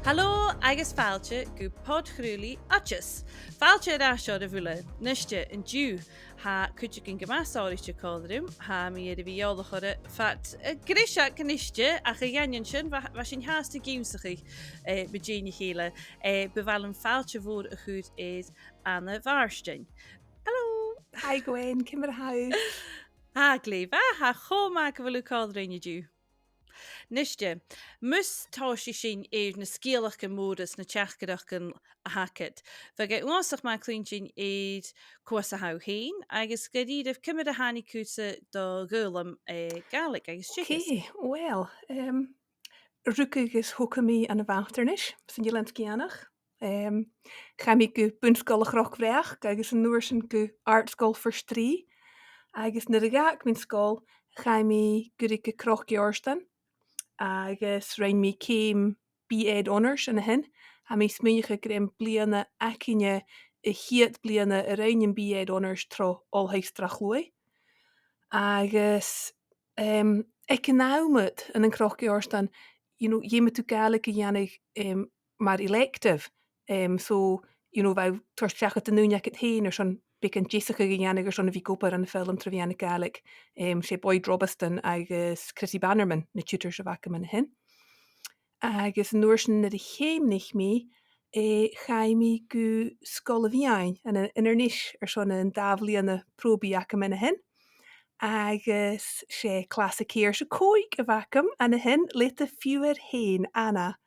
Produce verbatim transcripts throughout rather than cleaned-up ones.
Halò agus fàilte gu pod-chraoladh Oideas. Fàilte air ais oirbh uile. Nise, an-diugh, tha cuideigin gu math sònraichte còmhla rium, tha mi air a bhith eòlach oirre fad, eh, greiseag a-nise, ach a dh'aindeoin sin, bha, bha sinn fhathast ag ionnsachadh, eh, mu dheidhinn a chèile, eh, bu mhath leam fàilte mhòr a chur air Anna Mhàrtainn. Halò! Hi Gwen, ciamar a tha thu? Tha glè mhath, tha cho math gu bheil thu còmhla rinn an-diugh. Nise, mus tòisich sinn air na sgeulachdan mòra 's na teachdaireachdan a th' agad, bhiodh e uabhasach math cluinntinn air cò às a tha thu fhèin, agus gu h-àraidh ciamar a thàinig thusa do dh'fhoghlam, eh, Gàidhlig agus teagasg. Ok, well, em, rugadh agus thogadh mi ann am Bhatarnais, san Eilean Sgitheanach. Em, chaidh mi gu Bun-sgoil a' Chnoc Bhreac agus an uair sin gu Àrd-sgoil Phort Rìgh. Agus nuair a dh'fhàg mi an sgoil, chaidh mi gu ruige Cnoc Iòrdain agus rinn mi ceum B Ed Honours an sin. Tha mi a' smaoineachadh gur e am bliadhna againne a' chiad bhliadhna a rinn am B Ed Honours tro Oilthigh Shrath Chluaidh. Agus, em, aig an àm ud ann an Cnoc Iòrdain, you know, dh'fheumadh tu Gàidhlig a dhèanamh, em, mar elective. Em, so, you know, bha thu a' toirt seachad an ùine agad fhèin airson beagan deasachadh a dhèanamh airson a bhith ag obair ann am foghlam tro mheadhan na Gàidhlig. Em, 's e Boyd Robasdan agus Chrissie Bannerman na tutors a bh' agam an sin. Agus an uair sin nuair a cheumnaich mi, eh, chaidh mi gu Sgoil a' Mheadhain ann an Inbhir Nis airson an dà bhliadhna probie agam an sin. Agus 's e clas a ceithir 's a còig a bh' agam an sin, leatha fiughair fhèin, Anna.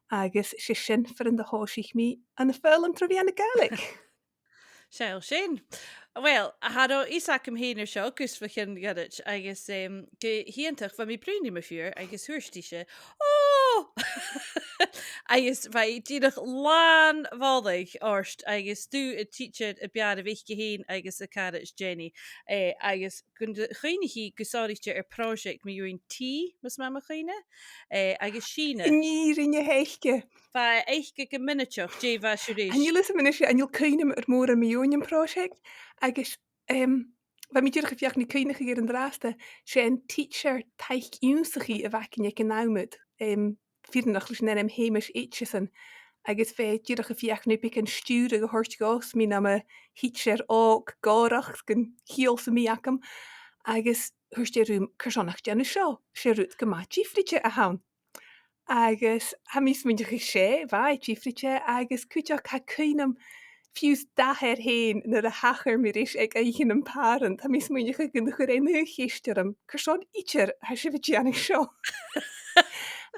Agus 's e sin far an do thòisich mi ann am foghlam tro mheadhan na Gàidhlig. Seall sin. Well, cha robh fhios agam fhèin air seo gus bho chionn ghoirid agus, em, gu h-iongantach bha mi a' bruidhinn ri mo phiuthar agus thuirt ise, "Ò!" Agus bha i dìreach làn mholadh ort agus tu an tidsear a b' fheàrr a bh' aice fhèin agus a caraid Jenny. Eh, agus gun do chuimhnich i gu sònraichte air pròiseact mu dheidhinn tì, mas math mo chuimhne, eh, agus Sìne. Nì, rinneadh e aice. Bha e aice gu mionaideach dè bha sibh ris. Chan eil fhios agam a-nis, chan eil cuimhne agam air mòran mu dheidhinn am pròiseact, agus, em, bha mi dìreach a' feuchainn ri cuimhneachadh air an-dràsta, 's e an tidsear taic ionnsachaidh a bh' againn aig an àm ud, em, fireannach leis an ainm Hamish Aitchison, agus bha e dìreach a' feuchainn ri beagan stiùiridh a thoirt dhomh 's mi nam thidsear òg gòrach gun chiall sam bith agam, agus thuirt e rium, "Carson nach dèan thu seo? 'S e rud gu math diofraichte a th' ann." Agus tha mi a' smaoineachadh gur e, bha e diofraichte, agus cuideachd tha cuimhne agam fiù 's d' athair fhèin nuair a thachair mi ris aig oidhche nam pàrant, tha mi a' smaoineachadh gun do chuir e an aon cheist orm, "Carson idir a tha sibh a' dèanamh seo?"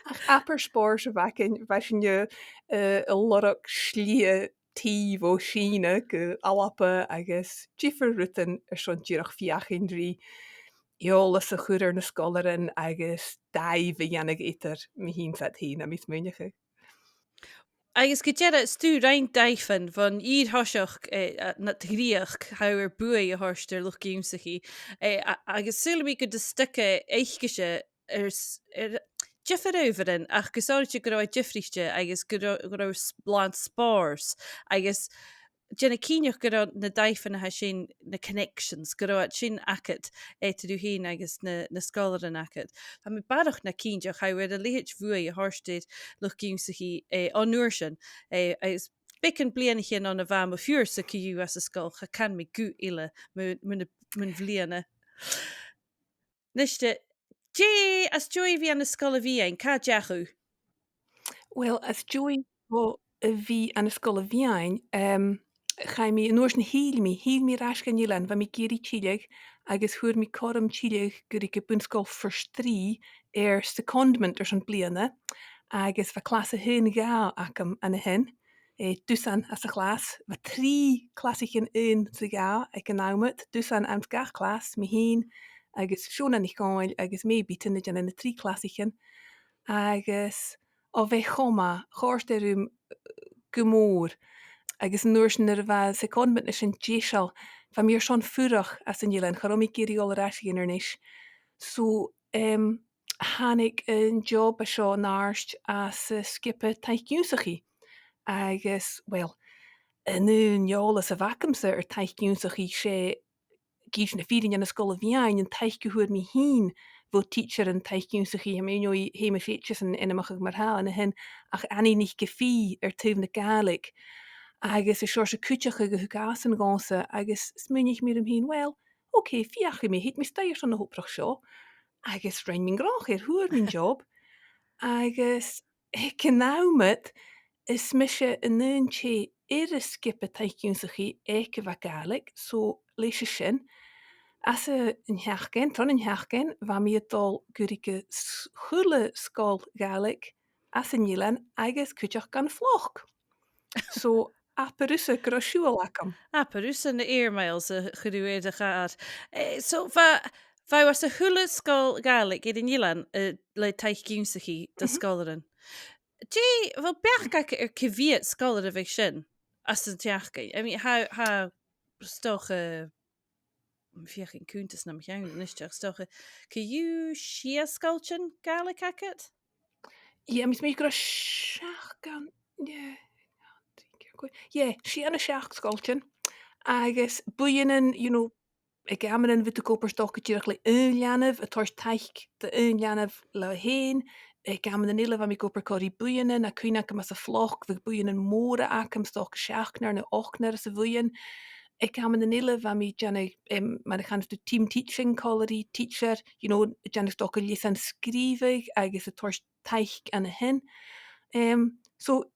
Ach abair spòrs a bh' againn, bha sinne, eh, a' lorg slighe tì bho Sìne gu Alba agus diofar rudan airson dìreach feuchainn ri eòlas a chur air na sgoilearan agus dàimh a dhèanamh eadar mi fhìn 's iad fhèin, tha mi a' smaoineachadh. Agus gu dearbh, 's tu a rinn dàimhean bhon fhìor thoiseach, eh, a, na, do dhreuchd, tha thu air buaidh a thoirt air luchd-ionnsachaidh, eh, a, agus saoilidh mi gun do snog e aicese air s-, air diofar adhbharan, ach gu sònraichte gun robh e diofraichte agus gun robh, gun robh s-, làn spòrs, agus dèan cinnteach gun robh na dàimhean a tha sin, na connections, gun robh iad sin agad, eh, eadar thu fhèin agus na, na sgoilearan agad. Tha mi barrachd na cinnteach, tha thu air a leithid buaidh a thoirt air luchd-ionnsachaidh, eh, on uair sin, eh, agus beagan bhliadhnaichean on a bha mo phiuthar-sa co-dhiù anns an sgoil, cha can mi guth eile mun, mun, mun bhliadhna. Nise, dè, às dèidh a bhith ann an Sgoil a' Mheadhain, càit an deach thu? Well, às dèidh a bhith ann an Sgoil a' Mheadhain, em, chaidh mi, an uair sin thill mi, thill mi air ais dhan eilean, bha mi ag iarraidh tilleadh, agus fhuair mi cothrom tilleadh gu ruige Bun-sgoil Phort Rìgh air secondment airson bliadhna, agus bha clas a h-aon dhà agam an sin, eh, dusan anns a' chlas. Bha trì clasaichean aon 's a dhà aig an àm ud, dusan anns gach clas, mi fhìn agus Shona NicDhòmhnaill agus May Beaton a' dèanamh na trì clasaichean. Agus, o, bha e cho math, chòrd e rium, eh, gu mòr. Agus an uair sin nuair a bha secondment an sin deiseil, bha mi airson fuireach às an eilean, cha robh mi ag iarraidh a dhol air ais a dh'Inbhir Nis. So, em, thàinig an job a seo an-àirde às, eh, sgioba taic ionnsachaidh. Agus, well, an aon eòlas a bh' agamsa air taic ionnsachaidh, 's e gu h-àraidh na fìrinn ann an sgoil a' bheinn, an taic a fhuair mi fhìn bho tidsear an taic-ionnsachaidh, tha mi an dòchas, Hamish Aitchison ainmeachadh mar-thà an sin, ach Annie NicPhì air taobh na Gàidhlig, agus an seòrsa cuideachadh a thug iadsan dhòmhsa, agus smaoinich mi rium fhìn, well, ok, feuchaidh mi, thèid mi a-steach airson na h-obrach seo, agus rinn mi an gnothach air, fhuair mi an job, agus aig an àm ud, is mise an aon tè air an sgioba taic-ionnsachaidh aig a bheil Gàidhlig, so leis a sin, anns an t-seachdain, tron t-seachdain, bha mi a' dol gu ruige s-, a h-uile sgoil Ghàidhlig anns an eilean agus cuideachd dhan phloc. So, abair thusa gun robh siubhal agam. Abair thusa na air miles a chuir thu air do chàr. Eh, so, bha, bha thu anns a h-uile sgoil Ghàidhlig air an eilean, eh, le taic-ionnsachaidh do Mhm. sgoilearan. Dè, a bheil beachd agad air cò mheud sgoilear a bhiodh sin anns an t-seachdain? I mean, tha, tha, 's dòcha, feuchainn cunntas nam cheann a-nis, ach 's dòcha, cò mheud, sia sgoiltean Gàidhlig agad? Yeah, tha mi a' smaoineachadh gun robh seachd ann, yeah, yeah, sia no seachd sgoiltean. Agus buidhnean, you know, aig amannan bhiodh tu ag obair 's dòcha dìreach le aon leanabh, a' toirt taic do aon leanabh leatha fhèin. Aig amannan eile bha mi ag obair còmhla ri buidhnean, tha cuimhne agam anns a' phloc, bhiodh buidhnean mòra agam, 's dòcha seachdnar no ochdnar anns a' bhuidheann. Aig amannan eile bha mi a' dèanamh, em, mar a chanas tu, team teaching còmhla ri tidsear, you know, a' dèanamh 's dòcha leasan sgrìobhaidh agus a' toirt taic an sin. Em, so,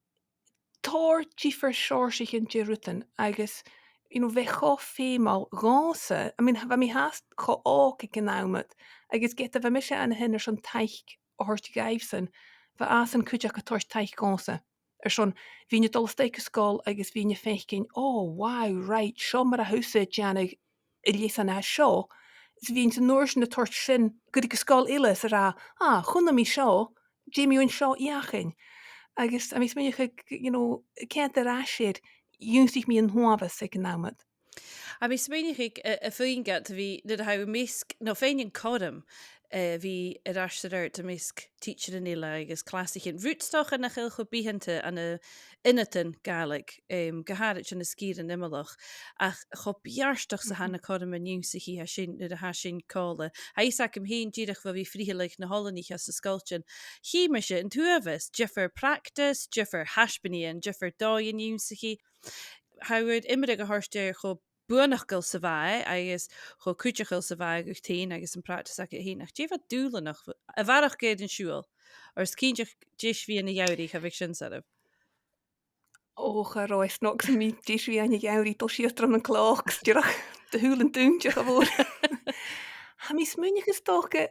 tòrr diofar sheòrsaichean de rudan agus, you know, bha e cho feumail dhòmhsa, I mean, bha mi fhathast cho òg aig an àm ud, agus ged a bha mise an sin airson taic a thoirt dhaibhsan, bha iadsan cuideachd a' toirt taic dhòmhsa. Airson, bhithinn a' dol a-steach gu sgoil agus bhithinn a' faicinn, oh, wow, right, seo mar a tha thusa a' dèanamh an leasan a tha seo, is bhithinn-sa an uair sin a' toirt sin gu ruige sgoil eile 's a' ràdh, ah, chunnaic mi seo, dè mu dheidhinn seo fheuchainn. Agus tha mi a' smaoineachadh, you know, ceann air ais air, dh'ionnsaich mi an t-uabhas aig an àm ud. Tha mi a' smaoineachadh, eh, a' faighinn gad a bhith, nuair a tha thu am measg, no faighinn an cothrom, eh, a bhith air ais 's air adhart am measg tidsearan eile agus clasaichean. Rud 's dòcha nach eil cho bitheanta ann an ionadan Gàidhlig, em, gu h-àraid ann an sgìrean iomallach, ach cho beartach 's a tha Mhm. na cothroman ionnsachaidh sin, nuair a tha sin còmhla. Tha fhios agam fhìn dìreach bho bhith a' frithealadh na h-oileanaich anns na sgoiltean. Chì mise an t-uabhas, diofar practice, diofar thaisbeanaidhean, diofar dòighean ionnsachaidh. Tha thu air iomradh a thoirt air cho buannachdail 's a bha e, agus cho cuideachail 's a bha e dhut fhèin agus am practice agad fhèin. Ach dè bha dùbhlanach, a bharrachd air an siubhal, oir 's cinnteach deich mìle a dh'aithghearr, cha bhiodh sin soirbh. Ò, cha robh e snog sam bith deich mìle a dh'aithghearr, dol sìos tron a' chloc, 's dìreach do shùilean dùinte, cha mhòr. Tha mi a' smaoineachadh 's dòcha,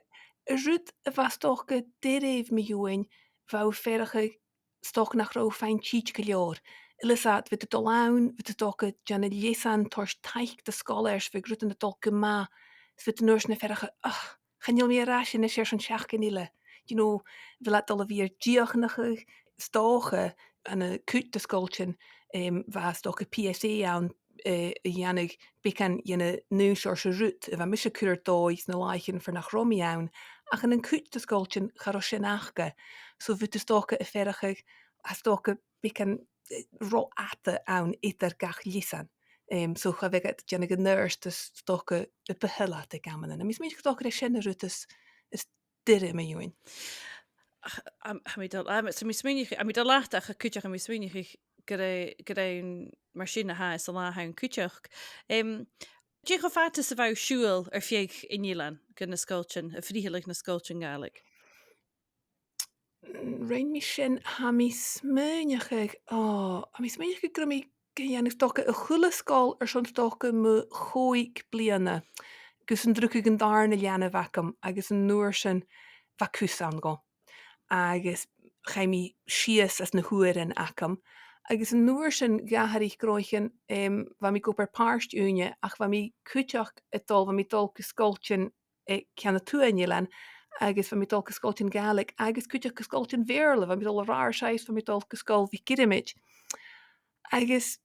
an rud a bha 's dòcha doirbh mu dheidhinn, bha thu a' faireachdainn 's dòcha nach robh thu a' faighinn tìde gu leòr. Eile 's iad, bhiodh tu a' dol ann, bhiodh tu 's dòcha a' dèanamh leasan, toirt taic do sgoilear, 's bhiodh rudan a' dol gu math, 's bhiodh tu an uair sin a' faireachdainn, ach, chan eil mi air ais a-nis airson seachdain eile. You know, a bheil iad a' dol a bhith air dìochuimhneachadh, 's dòcha, ann an cuid de sgoiltean, em, bha 's dòcha P S A ann, eh, a dhèanadh beagan dhen an aon seòrsa rud a bha mise a' cur air dòigh sna làithean far nach robh mi ann, ach ann an cuid de sgoiltean cha robh sin aca. So bhiodh tu 's dòcha a' faireachdainn, 's dòcha beagan, eh, ro fhada ann eadar gach leasan. Em, so cha bhiodh iad a' dèanamh an adhartas 's dòcha a bu thoil leat aig amannan. Tha mi a' smaoineachadh 's dòcha gur e sin an rud as, as doirbhe mu dheidhinn. Ach, am, tha mi dol, am, so mi smaoineachadh, tha mi dol leat ach cuideachd, tha mi smaoineachadh gur e, gur e mar sin a tha e san latha an-diugh cuideachd. Em, dè cho fada 's a bha thu a' siubhal air feadh an eilein gu na sgoiltean, a' frithealadh na sgoiltean Gàidhlig? Rinn mi sin, tha mi smaoineachadh, ò, tha mi smaoineachadh gun robh mi ga dhèanamh 's dòcha a h-uile sgoil airson 's dòcha mu chòig bliadhna, gus an rugadh an dàrna leanabh agam, agus an uair sin bha cus ann dhomh. Agus chaidh mi sìos anns na h-uairean agam. Agus an uair sin, dh'atharraich gnothaichean, em, bha mi ag obair pàirt-ùine, ach bha mi cuideachd a' dol, bha mi a' dol gu sgoiltean, eh, ceann a tuath an eilein, agus bha mi a' dol gu sgoiltean Gàidhlig, agus cuideachd gu sgoiltean Bheurla, bha mi a' dol a Ratharsair, bha mi a' dol gu Sgoil MhicDhiarmaid. Agus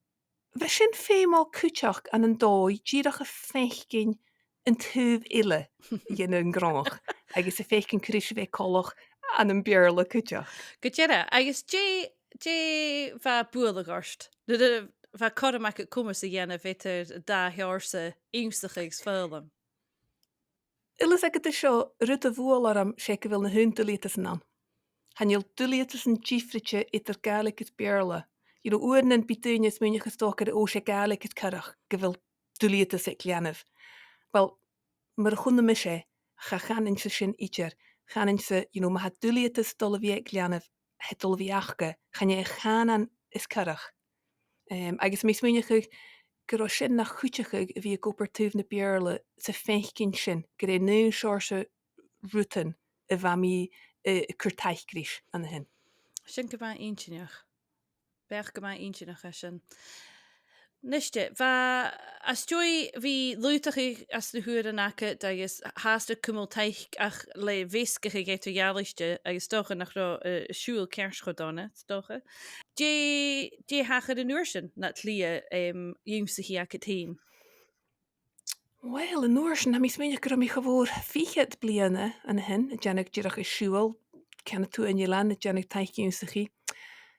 bha sin feumail cuideachd ann an dòigh, dìreach a' faicinn an taobh eile dhen a' ghnothach, agus a' faicinn cò ris a bha e coltach ann am Beurla cuideachd. Gu dearbh, agus dè, dè bha bualadh ort? Nuair a, bha cothrom agad coimeas a dhèanamh eadar an dà sheòrsa ionnsachadh agus foghlam. Eil fhios agad, an seo rud a bhuail orm, 's e gu bheil na h-aon duilgheadasan ann. Chan eil duilgheadasan diofraichte eadar Gàidhlig is Beurla. You know, uaireannan bidh daoine a' smaoineachadh 's dòcha, o, 's e Gàidhlig as coireach gu bheil duilgheadas aig leanabh. Well, mar a chunna mise e, cha chanainn-sa sin idir. Chanainn-sa, you know, ma tha duilgheadas a' dol a bhith aig leanabh, tha e a' dol a bhith aca, chan e a' chànan as coireach. Em, agus tha mi a' smaoineachadh gun robh sin na chuideachadh a bhith ag obair taobh na Beurla 's a' faicinn sin, gur e an aon seòrsa rudan a bha mi, eh, a' cur taic ris an sin. Sin gu math inntinneach. Beachd gu math inntinneach a tha sin. Nise, bha, às dèidh a bhith a' lùghdachadh anns na h-uairean agad agus fhathast a' cumail taic ach le measgachadh eadar-dhealaichte agus 's dòcha nach robh, eh, siubhal ceart cho dona, 's dòcha. Dè, dè thachair an uair sin nad shlighe, em, ionnsachaidh agad fhèin? Well, an uair sin, tha mi a' smaoineachadh gun robh mi cha mhòr fichead bliadhna an sin, a' dèanamh dìreach an siubhail, ceann a tuath an eilein, a' dèanamh taic ionnsachaidh.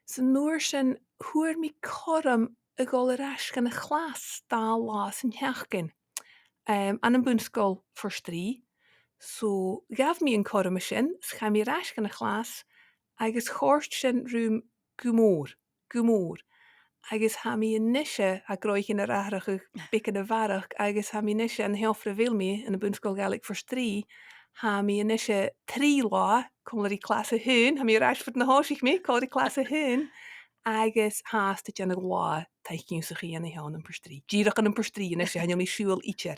'S an uair sin, fhuair mi cothrom a dhol air ais dhan a' chlas dà latha san t-seachdain, em, ann am Bun-sgoil Phort Rìgh. So, ghabh mi an cothrom sin, 's chaidh mi air ais dhan a' chlas, agus chòrd sin rium gu mòr, gu mòr. Agus tha mi a-nise a' cruinneachadh air atharrachadh beagan a bharrachd, agus tha mi a-nise an t-seòmar a bheil mi ann am Bun-sgoil Ghàidhlig Phort Rìgh, tha mi a-nise trì latha còmhla ri clas a h-aon, tha mi air ais far na thòisich mi, còmhla ri clas a h-aon, agus tha e a' dèanamh latha taic ionnsachaidh ann an Port Rìgh. Dìreach ann am Port Rìgh a-nise, chan eil mi a' siubhal idir.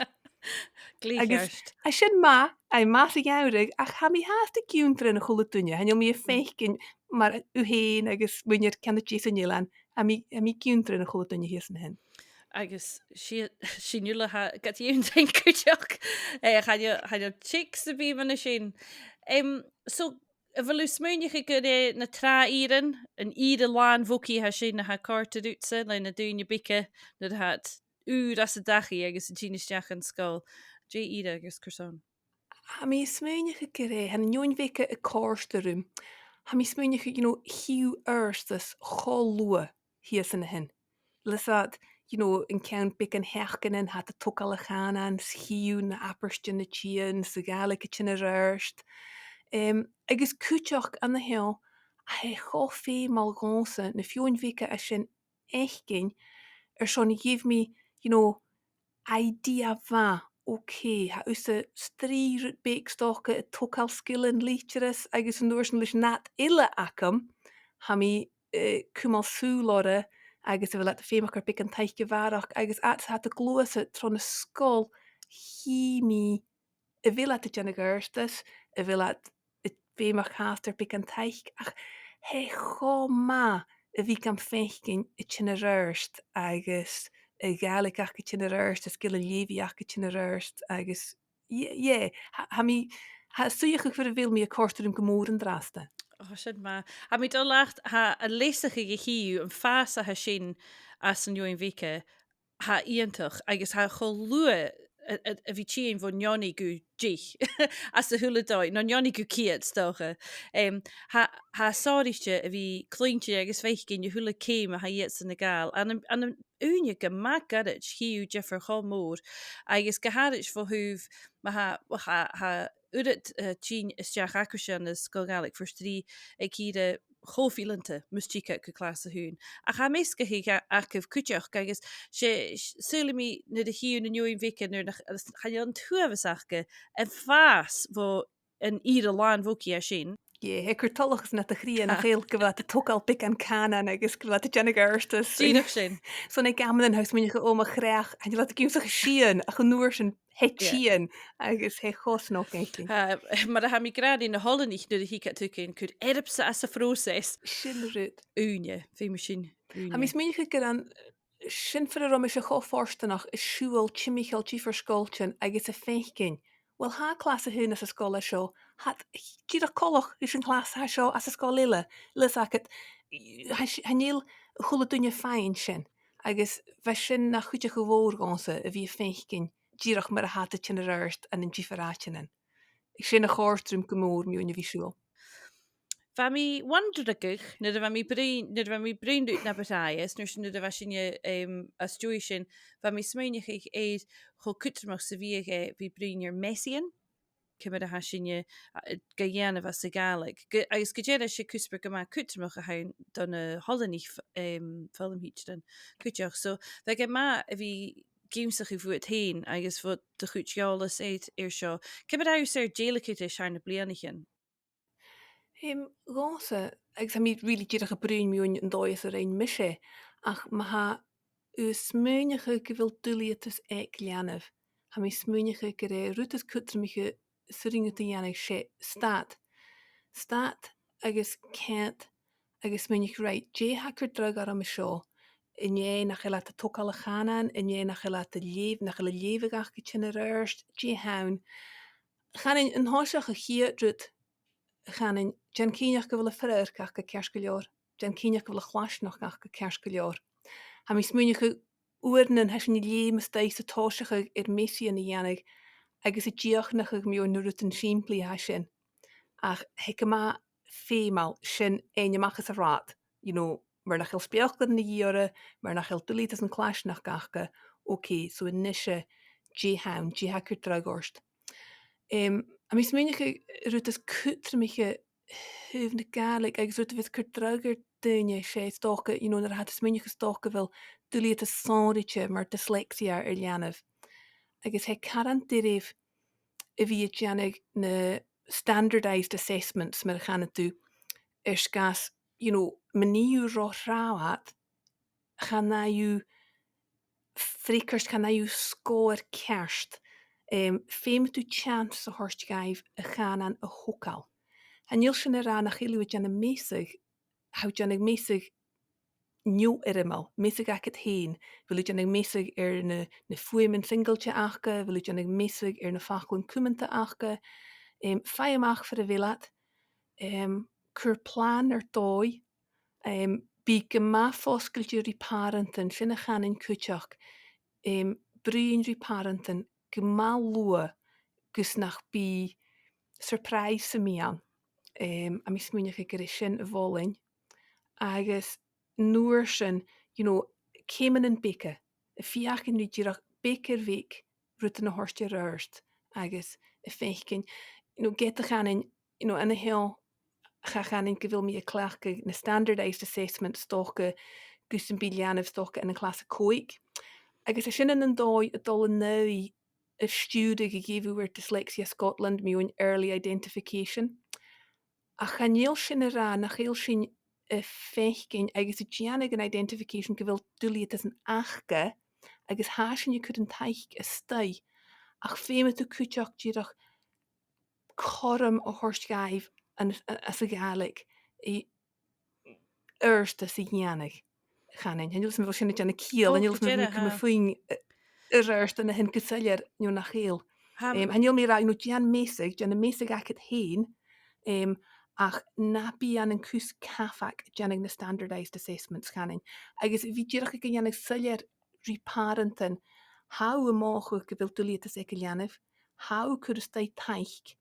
Glè cheart. Agus tha sin math, tha e math sa gheamhradh, ach tha mi fhathast ag ionndrainn a h-uile duine, chan eil mi a' faicinn mar thu fhèin agus muinntir ceann a deas an eilein, tha mi, tha mi ag ionndrainn a h-uile duine shìos an sin. Agus 's e, 's e an uair a tha gad ionndrainn cuideachd, eh, chan eil, chan eil tig sam bith mun a sin. Em, so, a bheil thu a' smaoineachadh gur e na tràth-ìrean, an ìre làn bhogaidh a tha sin a tha a' còrdadh riutsa, le na daoine beaga, nuair a tha iad ùr às an dachaigh agus a' tighinn a-steach dhan sgoil? Dè ìre agus carson? Tha mi a' smaoineachadh gur e, tha na h-eòin bheaga a' còrdadh rium. Tha mi a' smaoineachadh, you know, chì thu adhartas cho luath shìos an sin. Leis a', you know, an ceann beagan sheachdainean, tha iad a' togail a' chànain, 's chì thu na h-abairtean a' tighinn, 's a' Ghàidhlig a' tighinn air adhart. Em, agus cuideachd an seo, tha e cho feumail dhòmhsa na h-eòin bheaga sin fhaicinn, airson gheibh mi, you know, idea mhath, okay, tha thusa 's trì rud beag 's dòcha a' togail sgilean litearrais agus an uair sin leis an fheadhainn eile agam, tha mi, eh, a' cumail sùil orra agus a bheil iad a' feumachdainn beagan taic a bharrachd agus iad, tha iad a' gluasad tron sgoil, chì mi a bheil iad a' dèanamh adhartas, a bheil iad a' feumachdainn beagan taic, ach tha e cho math a bhith gam faicinn a' tighinn air adhart agus a' Ghàidhlig aca a' tighinn air adhart, a' sgilean leughaidh aca a' tighinn air adhart agus, yeah, yeah, tha, tha mi, tha suidheachadh far a bheil mi a' còrdadh rium gu mòr an-dràsta. Ò, sin math. Tha mi a' dol leat, tha an leasachadh a chì thu, am fàs a tha sin anns na h-eòin bheaga, tha e iongantach, agus tha e cho luath a, a, a bhith a' tighinn bho neoni gu deich anns a h-uile dòigh, no neoni gu ceud, 's dòcha. Em, tha, tha e sònraichte a bhith a' cluinntinn agus a' faicinn a h-uile ceum a tha iadsan a' gabhail. Ann an, ann an ùine gu math goirid, chì thu diofar cho mòr, agus gu h-àraid bho thaobh, ma tha, tha, tha uiread, eh, tighinn a-steach agaibhse ann an Sgoil Ghàidhlig Phort Rìgh aig ìre cho fileanta mus tig iad gu clas a h-aon. Ach tha measgachadh a-, agaibh cuideachd agus 's e, s-, saoilidh mi nuair a chì thu na h-eòin bheaga nuair nach, chan eil an t-uabhas aca am fàs bho an ìre làn bhogaidh a tha sin. Yeah, tha e a' cur toileachas nad chridhe nach eil gu bheil iad a' togail beagan cànain agus gu bheil iad a' dèanamh adhartas. Dìreach sin. So na geamannan, tha thu a' smaoineachadh, ò, mo chreach, chan eil iad ag ionnsachadh sìon, ach an uair sin tha e a' tighinn, agus tha e cho snog fhaicinn. Tha, mar a tha mi ag ràdh ri na h-oileanaich nuair a thig iad thugainn, cuir earbsa anns a' phròiseas. Sin an rud. Ùine, feumaidh sinn ùine. Tha mi a' smaoineachadh gur ann, sin far an robh mise cho fortanach a' siubhal timcheall diofar sgoiltean agus a' faicinn, uill, tha clas a h-aon anns an sgoil a tha seo, tha iad dìreach coltach ris a' chlas a tha seo anns an sgoil eile. Leis a' chad, chan eil a h-uile duine a' faighinn sin, agus bha sin na chuideachadh mhòr dhòmhsa a bhith a' faicinn dìreach mar a tha iad a' tighinn air adhart ann an diofar àitean. Sin a chòrd rium gu mòr mu dheidhinn a bhith a' siubhal. bha mi wonderigeadh, nuair a bha mi bruidhinn, nuair a bha mi bruidhinn riut na bu tràithe, is an uair sin nuair a bha sinne, em, às dèidh sin, bha mi a' smaoineachadh air cho cudromach 's a bhiodh e a bhith bruidhinn air measaidhean, ciamar a tha sinne, a, ga dhèanamh anns a' Ghàidhlig. Gu-, agus gu dearbh 's e cuspair gu math cudromach a th' ann do na h-oileanaich f-, em, foghlam thidsearan cuideachd. So, bhiodh e math a bhith ag ionnsachadh bhuat fhèin agus bho do chuid eòlas air, air seo. Ciamar a tha thusa air dèiligeadh ris thar nam bliadhnaichean? Em, dhòmhsa, agus tha mi really dìreach a' bruidhinn mu dheidhinn an dòigh anns an do rinn mise, ach ma tha thu a' smaoineachadh gu bheil duilgheadas aig leanabh, tha mi a' smaoineachadh gur e an rud as cudromaiche 's urrainn dhut a dhèanamh 's e stad. Stad agus coimhead agus smaoineachadh, right, dè tha a' cur dragh orm an seo? An e nach eil iad a' togail a' chànain, an e nach eil iad a' leughadh, nach eil an leughadh aca a' tighinn air adhart, dè th' ann? Chanainn, an toiseach, a' chiad rud, chanainn, dèan cinnteach gu bheil am fradharc aca ceart gu leòr, dèan cinnteach gu bheil a' chlaisneachd aca ceart gu leòr. Tha mi a' smaoineachadh uaireannan tha sinn a' leum a-staigh 's a' tòiseachadh air measaidhean a dhèanamh, agus a' dìochuimhneachadh mu na rudan sìmplidh a tha sin. Ach tha e gu math feumail sin fhaighinn a-mach às an rathad, you know, mura h-eil speuclairean a dhìth orra, mura h-eil duilgheadas an claisneachd aca, ok, so a-nise, dè th' ann, dè tha a' cur dragh ort? Em, tha mi a' smaoineachadh an rud as cudromaiche thaobh na Gàidhlig agus rud a bhios a' cur dragh air daoine, 's e 's dòcha, you know, nuair a tha iad a' smaoineachadh 's dòcha gu bheil duilgheadas sònraichte mar dyslexia air leanabh. Agus tha e caran doirbh a bhith a' dèanamh na standardised assessments, mar a chanadh tu, air sgàth 's, you know, ma nì thu ro thràth iad, chan fhaigh thu freagairt, chan fhaigh thu sgòr ceart, em, feumaidh tu teans a thoirt dhaibh a' chànan a thogail. Chan eil sin ag ràdh nach eil thu a' dèanamh measadh, tha thu a' dèanamh measadh neo-fhoirmeil, measadh agad fhèin, a bheil thu a' dèanamh measadh air na, na fuaimean singilte aca, a bheil thu a' dèanamh measadh air na faclan cumanta aca, em, faigh a-mach far a bheil iad, em, cuir plana air dòigh, em, bi gu math fosgailte ri pàrantan, sin a chanainn cuideachd, em, bruidhinn ri pàrantan gu math luath gus nach bi surprise sam bith ann. Em, tha mi a' smaoineachadh gur e sin a' mholainn. Agus an uair sin, you know, ceumannan beaga, a' feuchainn ri dìreach beag air bheag rudan a thoirt air adhart agus a' faicinn, you know, ged a chanainn, you know, an-seo, cha chanainn gu bheil mi a' cleachdadh na standardised assessments 's dòcha gus am bi leanabh 's dòcha ann an clas a còig. Agus tha sin ann an dòigh a' dol an aghaidh an stiùiridh a gheibh thu air Dyslexia Scotland mu dheidhinn early identification. Ach chan eil sin ag ràdh nach eil sinn a' faicinn agus a' dèanamh an identification gu bheil duilgheadasan aca, agus tha sinn a' cur an taic a-staigh, ach feumaidh tu cuideachd dìreach cothrom a thoirt dhaibh an, a, anns a' Ghàidhlig, i, adhartas a dhèanamh, chanainn. Chan eil fhios 'm a bheil sin a' dèanamh ciall, chan eil fhios 'm a bheil mi a' cumail puing, eh, air adhart an sin gu soilleir, no nach eil. Em, chan eil mi ag ràdh, you know, dèan measadh, dèan am measadh agad fhèin, em, ach na bi ann an cus cabhaig a' dèanamh na standardised assessments, chanainn. Agus bhith dìreach ga dhèanamh soilleir ri pàrantan, tha thu a' mothachadh gu bheil duilgheadas aig an leanabh, tha thu a' cur a-staigh taic,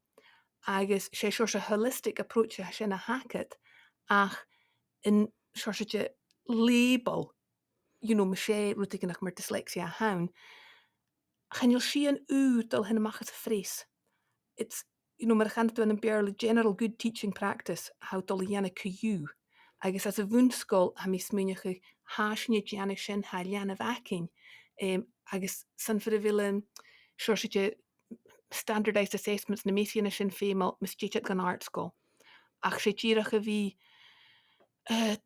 agus 's e seòrsa holistic approach a tha sin a th' agad, ach an seòrsa de label, you know, mas e rudeigin mar dyslexia a th' ann, chan eil sìon ùr a' dol a thighinn a-mach às a' phreas. It's, you know, mar a chanadh tu ann am Beurla, general good teaching practice a tha a' dol a dhèanamh co-dhiù. Agus anns a' bhun-sgoil, tha mi a' smaoineachadh, tha sinn a' dèanamh sin, tha leanabh againn, em, agus 's ann far a bheil an seòrsa de standardised assessments, na measaidhean sin feumail mus tèid iad dhan àrd-sgoil. Ach 's e dìreach a bhith, eh,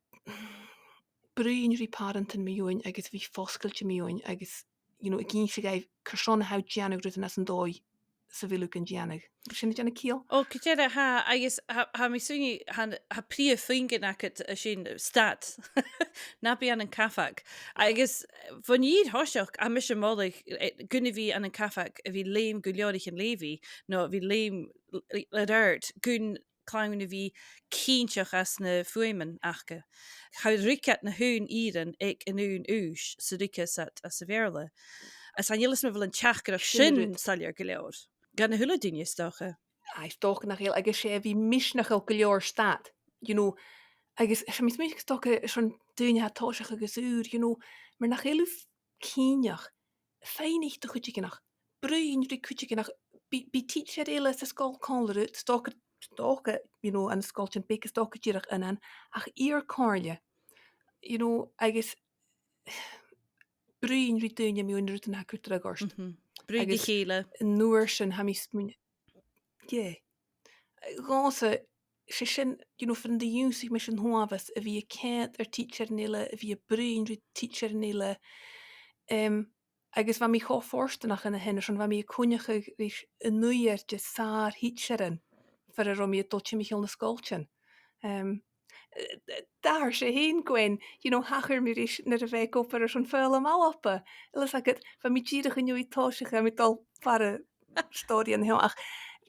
bruidhinn ri pàrantan mu dheidhinn agus a bhith fosgailte mu dheidhinn agus, you know, ag innse dhaibh carson a tha thu a' dèanamh rudan anns an dòigh 's a bheil thu gan dèanamh. Sin a' dèanamh ciall? O, gu dearbh, tha, agus tha, tha mi a' smaoineachadh, tha, tha prìomh phuing agad an sin, stad. Na bi ann an cabhaig. Agus bhon fhìor thoiseach, tha mise a' moladh, eh, gun a bhith ann an cabhaig, a bhith a' leum gu leabhraichean leughaidh, no a bhith a' leum l-, l-, air adhart, gun clann a bhith cinnteach anns na fuaimean aca. Cha ruig iad na h-aon ìrean aig an aon aois 's a ruigeas iad anns a' Bheurla. Is chan eil fhios 'm a bheil an teachdaireachd sin soilleir gu leòr dhan a h-uile duine, 's dòcha. Aidh, 's dòcha nach eil, agus 's e a bhith misneachail gu leòr stad. you know, agus 's e, tha mi a' smaoineachadh 's dòcha airson daoine a tha a' tòiseachadh agus ùr, you know, mur nach eil thu cinnteach, faighnichidh do chuideigin, bruidhinn ri cuideigin, bidh, bidh teacher eile san sgoil còmhla riut, 's dòcha, 's dòcha, you know, ann an sgoiltean beaga, 's dòcha dìreach aonan, ach iarr comhairle, you know, agus bruidhinn ri daoine mu na rudan a tha a' cur dragh ort. Mhm. Bruidhinn ri chèile. Agus an uair sin, tha mi a' smaoin-, yeah. Dhòmhsa, 's e sin, you know, far an do dh'ionnsaich mise an t-uabhas a bhith a' coimhead air tidsearan eile, a bhith a' bruidhinn ri tidsearan eile. Em, agus bha mi cho fortanach an sin, airson bha mi a' coinneachadh ris an uiread de shàr-thidsearan far an robh mi a' dol timcheall nan sgoiltean. Em, eh, d-, d-, d' athair-sa fhèin, Gwen, you know, thachair mi ris nuair a bha e ag obair airson foghlam Alba. Eil fhios agad, bha mi dìreach an dèidh tòiseachadh, tha mi a' dol far an stòiridh an seo, ach,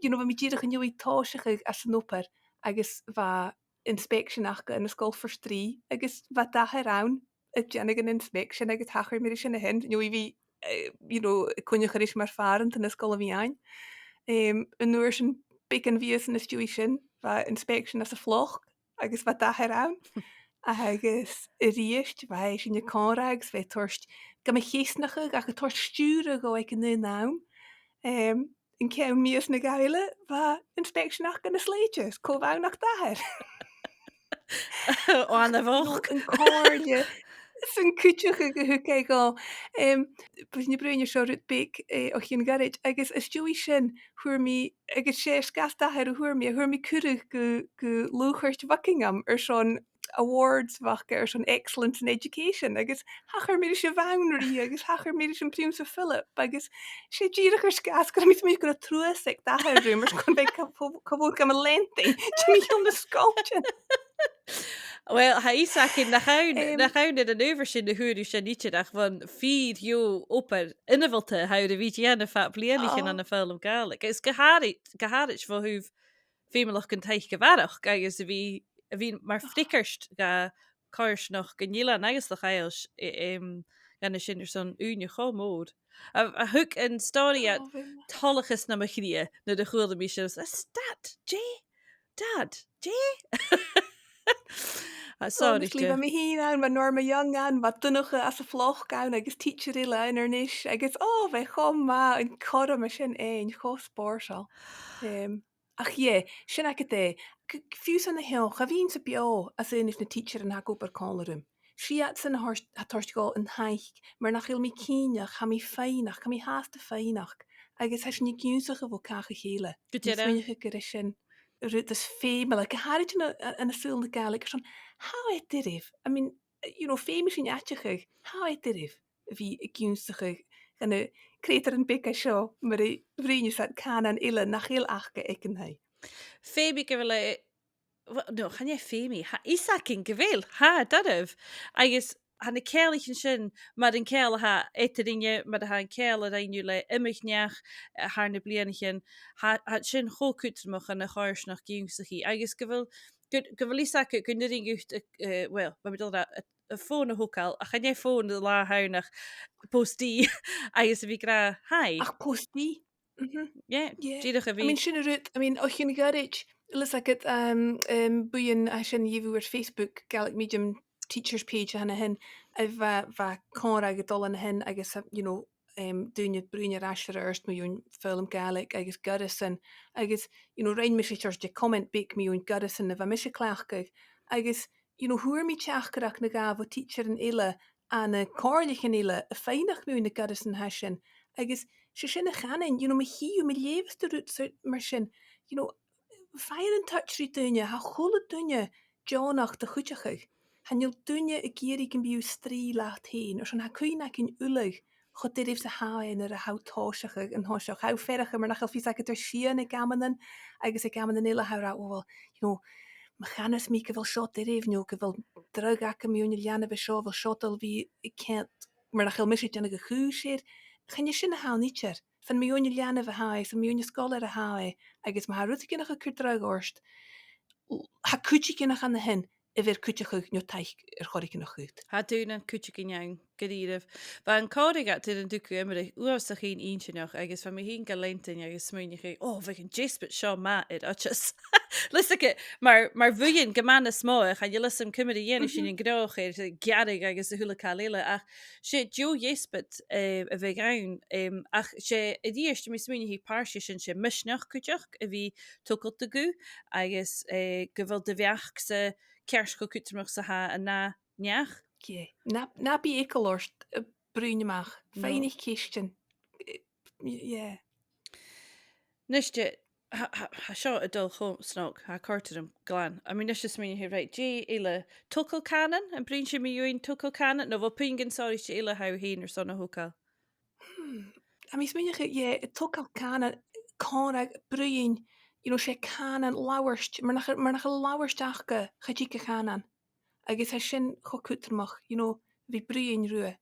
you know, bha mi dìreach an dèidh tòiseachadh anns an obair, agus bha inspection aca ann an Sgoil Phort Rìgh, agus bha d' athair ann a' dèanamh an inspection, agus thachair mi ris an sin, you know, a bhith, eh, you know, a' coinneachadh ris mar phàrant ann an sgoil a bh' ann. Em, an uair sin, beagan mhìosan às dèidh sin, bha inspection anns a' Phloc, agus bha d' athair ann. Agus a-rithist, bha esan a' còmhradh agus bha e a' toirt, gam cheasnachadh, ach a' toirt stiùireadh dhomh aig an aon àm. Em, an ceann mìos no dhà eile, bha inspection aca ann an Slèite, 's cò bh' ann ach d' athair. Ò, a-nis, you know, an comhairle 's an cuideachadh a thug e dhomh. Em, b' e na bruidhinn seo rud beag, eh, o chionn ghoirid, agus às dèidh sin, fhuair mi, agus 's e air sgàth d' athair a fhuair mi, fhuair mi cuireadh gu, gu Lùchairt Bhuckingham airson awards a bh' aca airson excellence in education, agus thachair mi ris a' Bhanrigh, agus thachair mi ris an Prionnsa Philip, agus 's e dìreach air sgàth 's gun robh mi a' smaoineachadh gun robh truas aig d' athair rium, airson gum biodh, gum b' urrainn dhomh a leantainn timcheall nan sgoiltean. Uill, tha fhios againn nach ann, em, nach ann air an adhbhar sin a fhuair thu sin idir, ach bhon fhìor dheagh obair ionmholta a tha thu air a bhith a' dèanamh fad bhliadhnaichean, ah, ann am foghlam Gàidhlig. Agus gu h-àraid, gu h-àraid bho thaobh feumalachdan taic a bharrachd, agus a bhith, a bhith mar, ah, freagairt dha coimhearsnachd an eilein agus Loch Aillse, e-, em, dha na sin airson ùine cho mòr. A, a thug an stòiridh, ò, bha, toileachas nam chridhe nuair a chuala mi sin. Is Dad, Jay? Dad, Jay? Ah, sorry, honestly, Jay. Bha mi fhìn ann, bha Norma Young ann, bha Donnchadh às a' Phloc ann, agus teacher eile ann air nis, agus, ò, bha e cho math, an cothrom a bha sin fhaighinn, cho spòrsail. Em, ach yeah, sin agad e. G-, fiù 's an-seo, cha bhithinn-sa beò às aonais nan tidsearan a tha ag obair còmhla rium. 'S iadsan a tha a' toirt, a tha a' toirt dhomh an taic, mur nach eil mi cinnteach, tha mi a' faighneachd, tha mi fhathast a' faighneachd, agus tha sinn ag ionnsachadh bho càch a chèile. Gu dearbh. Tha mi a' smaoineachadh gur e sin an rud as fheumaile, gu h-àraid ann an, ann an saoghal na Gàidhlig, airson, tha e doirbh, I mean, you know, feumaidh sinn aideachadh, tha e doirbh a bhith ag ionnsachadh dha na creutairean beaga seo, mar a bhruidhneas iad, cànan eile nach eil aca aig an taigh. Feumaidh gu bheil e, well, no, chan e feumaidh, tha fhios againn gu bheil, tha e doirbh, agus tha na ceanglaichean sin, mar an ceangal a tha eadarainne, mar a tha an ceangal a rinn thu le iomadh neach, eh, thar nam bliadhnaichean, tha, tha sin cho cudromach ann an coimhearsnachd ionnsachaidh, agus gu bheil, gu, gu bheil fhios agad gun urrainn dhut, eh, well, bha mi a' dol a ràdh, a, a fòn a thogail, ach chan e fòn an latha an-diugh ach post-d, agus a bhith ag ràdh, "Hi." Ach post-d. Mhm. Yeah, yeah. Dìreach a bhith. I mean, sin an rud, I mean, o chionn ghoirid, eil fhios agad, um, um, buidheann a tha sin a gheibh thu air Facebook, Gaelic Medium Teachers page a th' ann a shin, a bha, bha còmhradh a' dol ann a shin agus, uh, you know, um, daoine a' bruidhinn air ais air adhart mu dheidhinn foghlam Gàidhlig agus goireasan, agus, you know, rinn mise seòrsa de comment beag mu dheidhinn goireasan a bha mise a' cleachdadh, agus, you know, fhuair mi teachdaireachd no dhà bho tidsearan eile ann an comhairlichean eile a' faighneachd mu na goireasan a tha sin, agus 's e sin a chanainn, you know, ma chì thu, ma leughas tu rud so-, mar sin, you know, faigh in touch ri daoine, tha a h-uile duine deònach do chuideachadh. Chan eil duine ag iarraidh gum bi thu a' strì leat fhèin, airson tha cuimhne againn uile cho doirbh 's a tha e nuair a tha thu a' tòiseachadh an toiseach. Tha thu a' faireachdainn mar nach eil fios agad air sìon aig amannan, agus aig amannan eile tha thu ag ràdh, "O, well, you know, ma chanas mi gu bheil seo doirbh, no gu bheil dragh agam mu dheidhinn an leanabh seo, a bheil seo a' dol a bhith ceart, mar nach eil mise a' dèanamh a' chùis air." Chan e sin a th' ann idir. 'S ann mu dheidhinn an leanabh a tha e, 's ann mu dheidhinn an sgoilear a tha e, agus ma tha rudeigin a' cur dragh ort, tha cuideigin ann a shin a bheir cuideachadh no taic air choreigin a chur. Tha daonnan cuideigin ann, gu dearbh. Bha an còmhradh ud air an tugadh iomradh uabhasach fhèin inntinneach agus bha mi fhìn ga leantainn agus smaoineachadh, "O, bhiodh an deasbad seo math air Oideas." Leis a' gh-, mar, mar bhuidheann gu math nas motha, chan eil fhios agam ciamar a dhèanadh sinn an gnothach air, gearradh agus a h-uile càil eile, ach 's e deagh dheasbad, eh, a bhiodh ann, em, ach 's e, a-rithist, tha mi a' smaoineachadh pàirt dhe sin, 's e misneachd cuideachd a bhith togalta dhut, agus, eh, gu bheil do bheachd-sa ceart cho cudromach 's a tha an ath neach. Yeah. Na, na bi eagal ort, eh, bruidhinn a-mach. No. Faighneachd cheistean. Eh, yeah. Nise, tha, tha, tha seo a' dol cho snog, tha e a' còrdadh rium glan. I mean, nise, smaoinich, right, dè eile, togail cànain, am bruidhinn sinn mu dheidhinn togail cànain, no a bheil puingean sònraichte eile a tha thu fhèin airson a thogail? Hmm. I mean, smaoinich, yeah, togail cànain, còmhradh, bruidhinn, you know, 's e cànan labhairt, mur nach, mur nach eil labhairt aca, cha tig a' chànan. Agus tha sin cho cudromach, you know, bhith bruidhinn riutha.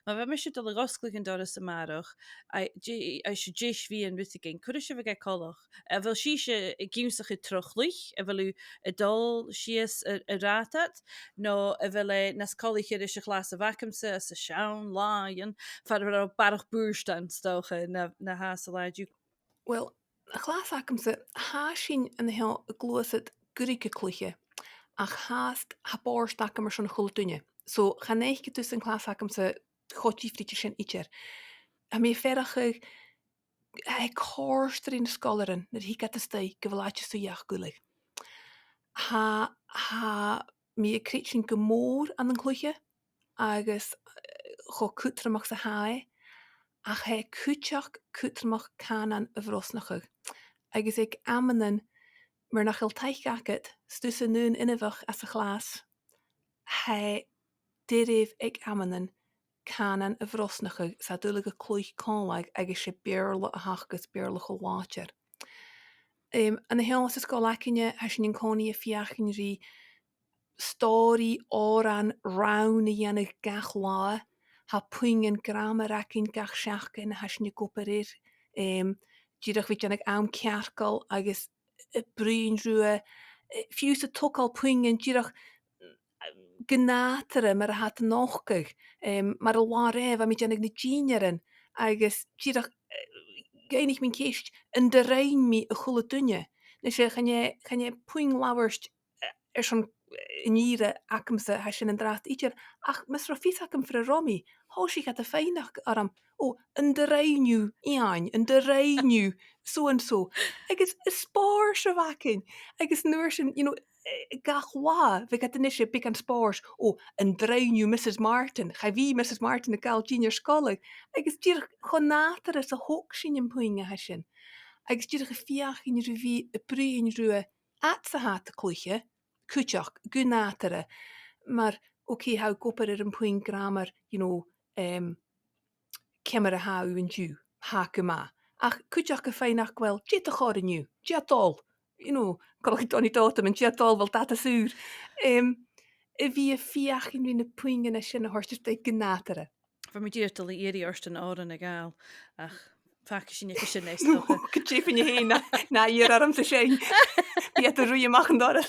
Ma bha mise a' dol a dh'fhosgladh an doras a-màireach, a, dè, a, 's e deis bhith an rud againn, cuiridh sibh e coltach. A bheil sibhse ag ionnsachadh tro chluich, a bheil thu a' dol sìos a, a rathad, no a bheil e nas coltaiche ris a' chlas a bh' agamsa anns an t-seann làithean, far an robh barrachd bùird ann, 's dòcha, na, na tha san latha an-diugh? Well, a' chlas agamsa, tha sinn an seo a' gluasad goirid a' chluiche, ach fhathast tha bòrd agam airson a h-uile duine. So, chan fhaic thu san clas agamsa cho diofraichte sin idir. Tha mi a' faireachdainn, tha e a' còrdadh ris na sgoilearan nuair a thig iad a-staigh gu bheil àite-suidhe aca uile. Tha, tha mi a' creidsinn gu mòr ann an cluiche agus, eh, cho cudromach 's a tha e, ach tha e cuideachd cudromach cànan a bhrosnachadh. Agus aig amannan, mur nach eil taic agad, 's tusa an aon inbheach anns a' chlas, tha e doirbh aig amannan cànan a bhrosnachadh 's iad uile a' cluich còmhla agus 's e Beurla a th' aca, 's Beurla cho làidir. Em, an seo anns an sgoil againne, tha sinn an-còmhnaidh a' feuchainn ri stòiridh, òran, rann a dhèanamh gach latha. Tha puingean gràmair againn gach seachdain a tha sinn ag obair air. Em, dìreach bhith dèanamh àm cearcall agus, eh, bruidhinn riutha, eh, fiù 's a' togail puingean dìreach, eh, gu nàdarra mar a tha iad a' nochdadh. Em, mar an latha roimhe, bha mi a' dèanamh na dìnnearan agus dìreach, eh, dh'fhaighnich mi an ceist, an do rinn mi a h-uile duine? Nise, chan e, chan e puing labhairt, eh, airson, eh, an ìre agamsa a tha sin an-dràsta idir, ach mus robh fios agam far an robh mi, thòisich iad a' faighneachd orm, "Ò, an do rinn thu Iain, an do rinn thu so and so?" Agus an spòrs a bh' againn, agus an uair sin, you know, eh, gach latha, bhiodh iad a-nise beagan spòrs, "Ò, an do rinn thu Mrs Martin, cha bhi Mrs Martin a' gabhail dìnnear sgoile?" Agus dìreach cho nàdarra 's a thog sinn am puing a tha sin. Agus dìreach a' feuchainn ri bhith a' bruidhinn riutha fhad 's a tha iad a' cluiche, cuideachd, gu nàdarra, mar, ok, tha thu ag obair air am puing gràmair, you know, em, ciamar a tha thu an-diugh, tha gu math. Ach cuideachd a' faighneachd, well, dè do chor an-diugh, dè tha dol, you know, coltach ri Donnie Dotaman, dè tha dol, a bheil dad às ùr? Em, a bhith a' feuchainn ri na puingean sin a thoirt a-steach gu nàdarra. Bha mi dìreach a' dol a dh'iarraidh ort an t-òran a ghabhail, ach fàgaidh sinn e sin a-nis, dòcha. Gu dè fhèin a th' ann, na, na iarr ormsa sin. Bidh iad a' ruith a-mach an doras.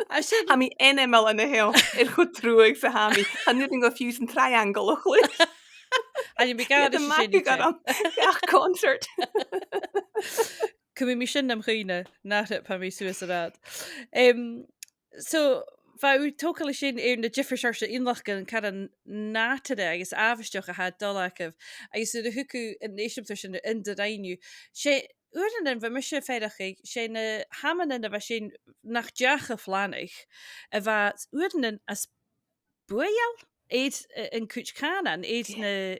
A sin. Tha mi ainmeil an seo, air cho truagh 's a tha mi. Chan urrainn dhomh fiù 's an triangle a chluich. Chan eil mi a' gabhail sin idir. Gach concert. Cumaidh mi sin nam chuimhne, nach eil, tha mi suas an rathad. Em, so, bha thu a' togail sin air na diofar seòrsa innleachdan caran nàdarra agus àbhaisteach a tha dol agaibh, agus nuair a thug thu an eisimpleir sin, an do rinn thu, 's e, uaireannan bha mise a' faireachdainn, 's e na h-amannan a bha sin nach deach a phlanadh, a bha uaireannan as buaidh air, eh, an cuid cànain, air, yeah, na,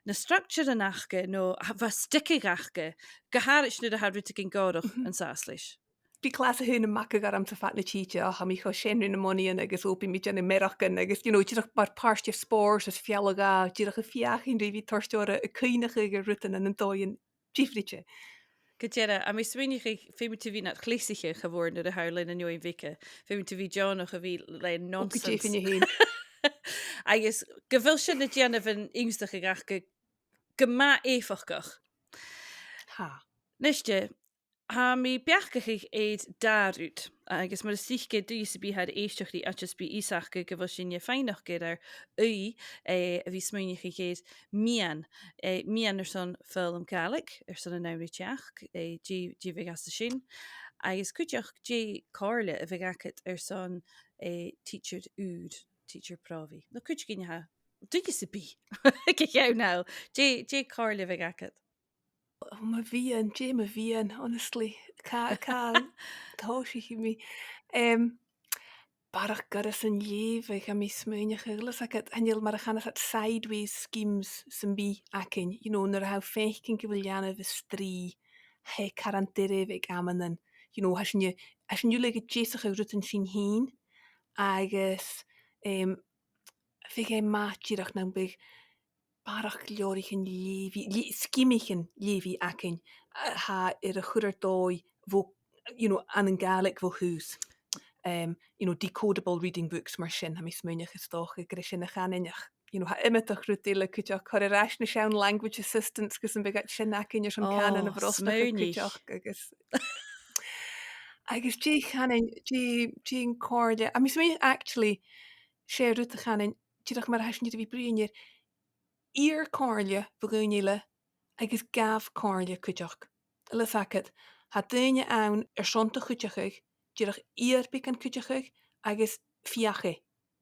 na structurean aca, no a bha stick aca, gu h-àraid nuair a tha rudeigin gòrach, mhm, an sàs leis. Bha clas a h-aon a' magadh ormsa fad na tìde, o, tha mi cho sean ri na monaidhean agus, o, bidh mi a' dèanamh mearachdan agus, you know, dìreach mar pàirt de spòrs is fealla-dhà, dìreach a' feuchainn ri bhith toirt orra a' cuimhneachadh air rudan ann an dòighean diofraichte. Gu dearbh, tha mi a' smaoineachadh, feumaidh tu bhith nad chleasaiche cha mhòr nuair a tha thu leis na h-eòin bheaga. Feumaidh tu bhith deònach a bhith le nonsense. O, gu dearbh fhèin. Agus gu bheil sin a' dèanamh an ionnsachadh aca gu, gu math èifeachdach. Tha. Nise, Tha mi a' beachdachadh air dà rud, agus mar as trice, duine sam bith a tha ag èisteachd ri Oideas, bidh fios aca gu bheil sinne a' faighneachd air ar aghaidh, eh, a bhith a' smaoineachadh air miann, eh, miann airson foghlam Gàidhlig, airson an àm ri teachd, eh, dè, dè bhiodh anns a sin, agus cuideachd dè a' chomhairle a bhiodh agad airson, eh, tidsear ùr, tidsear pròbhaidh. No cuideigin a tha, duine sam bith, aig a' cheann thall, dè, dè a' chomhairle a bhiodh agad? Ò, mo mhiann, dè mo mhiann, honestly. Cà, cà, tha sin, chì mi. Em, barrachd goireasan leughaidh, tha mi a' smaoineachadh, a bheil fhios agad, chan eil, mar a chanas iad, sideways schemes sam bith againn, you know, nuair a tha thu a' faicinn gu bheil leanabh a' strì, tha e caran doirbh aig amannan, you know, tha sinn, tha sinn uile gu deasachadh rudan sinn fhìn, agus, em, bhiodh e math dìreach nam biodh barrachd leabhraichean leughaidh, le-, schemichean leughaidh againn, a tha air a chur air dòigh bho, you know, ann an Gàidhlig bho thùs. Em, you know, decodable reading books mar sin, tha mi a' smaoineachadh, is dòcha gur e sin a chanainn, ach, you know, tha iomadach rud eile cuideachd, cur air ais na seann language assistants gus am biodh iad sin againn airson cànan a bhrosnachadh cuideachd, agus, agus dè chanainn, dè, dè a' chomhairle. Tha mi a' smaoineachadh, actually, 's e rud a chanainn, dìreach mar a tha sinn air a bhith a' bruidhinn air, iarr comhairle bho dhaoine eile agus gabh comhairle cuideachd. A bheil fhios agad, tha daoine ann airson do chuideachadh, dìreach iarr beagan cuideachaidh agus feuch e.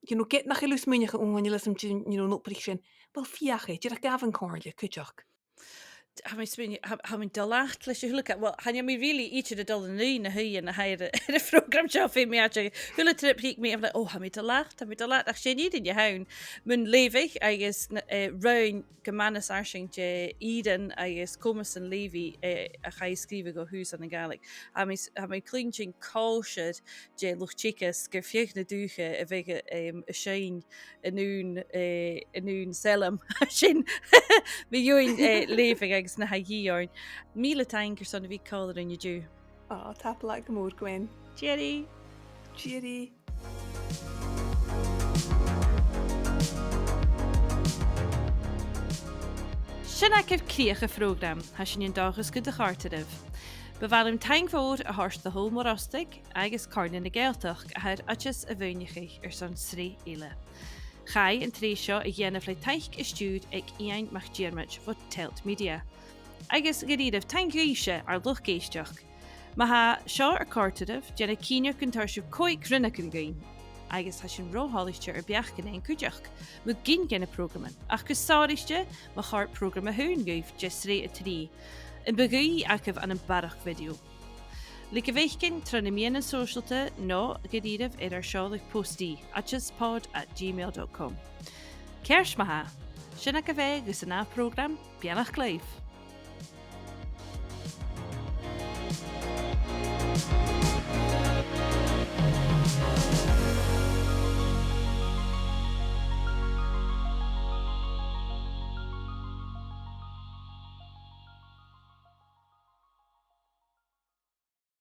You know, ged nach eil thu a' smaoineachadh, ò, chan eil fhios agam, you know, an obraich sin. Uill, feuch e, dìreach gabh an comhairle cuideachd. Tha mi a' smaoin-, tha, tha mi a' dol leat leis a h-uile càil. Well, chan eil mi really idir a' dol an aghaidh na h-aon a th' air, air a' phrògram seo, feumaidh mi aideachadh. A h-uile trip thig mi, I'm like, ò, tha mi a' dol leat, tha mi a' dol leat. Ach 's e an fhìrinn a th' ann, mun leughadh agus na, eh, roghainn gu math nas fharsainge de fhìrinn agus comas an leughaidh, eh, a chaidh sgrìobhadh o thùs ann an Gàidhlig. Tha mi s-, tha mi a' cluinntinn còisir de luchd-teagaisg air feadh na dùthcha a bhiodh, em, a' seinn an aon, eh, an aon seilm. Sin mu dheidhinn, eh, leughadh agus na tha a dhìth oirnn. Mìle taing airson a bhith còmhla rinn an-diugh. Ò, tapadh leat gu mòr, Gwen. Tìoraidh. Tìoraidh. Sin agaibh crìoch a' phrògraim. Tha sinn an dòchas gun do chòrd e ribh. Bu mhath leam taing mhòr a thoirt do Shabhal Mòr Ostaig agus Comhairle na Gàidhealtachd a tha air Oideas a mhaoineachadh airson sreath eile. Chaidh an t-sreath seo a dhèanamh le taic is stiùir aig Iain MacDhiarmaid bho Telt Media. Agus gu dearbh, taing dhuibhse, ar luchd-èisteachd. Ma tha seo air còrdadh ribh, dèanaibh cinnteach gun toir sibh còig rionnagan dhuinn. Agus tha sinn ro thoilichte ur beachdan fhaighinn cuideachd mu gin de na prògraman, ach gu sònraichte ma chòrd prògram a h-aon dhuibh de shreath a trì, am bu ghuidhe agaibh ann am barrachd video. Leigibh fios thugainn tro na meadhanan sòisealta no gu dearbh air ar seòladh post-d, oideaspod at gmail dot com. Ceart ma-thà, sin agaibh e gus an ath phrògram, beannachd leibh.